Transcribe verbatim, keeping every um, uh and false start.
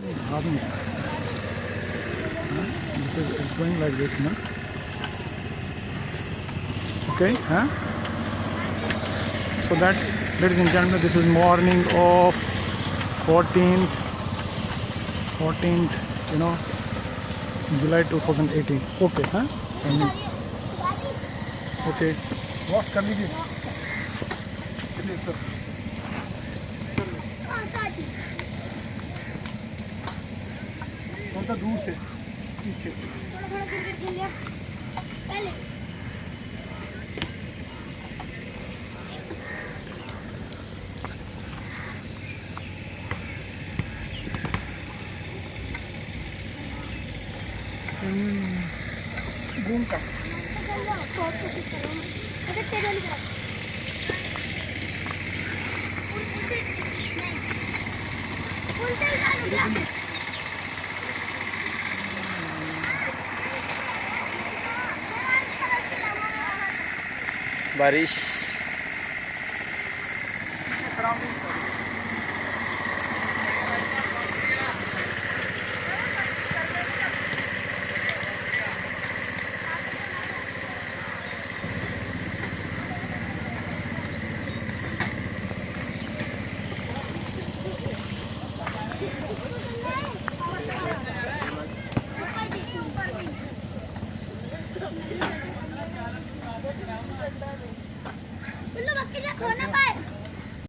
This is, it's going like this, no? Okay, huh? So that's, ladies and gentlemen, this is morning of fourteenth, fourteenth, you know, July two thousand eighteen. Okay, huh? And okay. What coming in? Yes, sir. कौन सा दूर से? पीछे। थोड़ा थोड़ा cricket खेल लिया। पहले। घूम का। बारिश।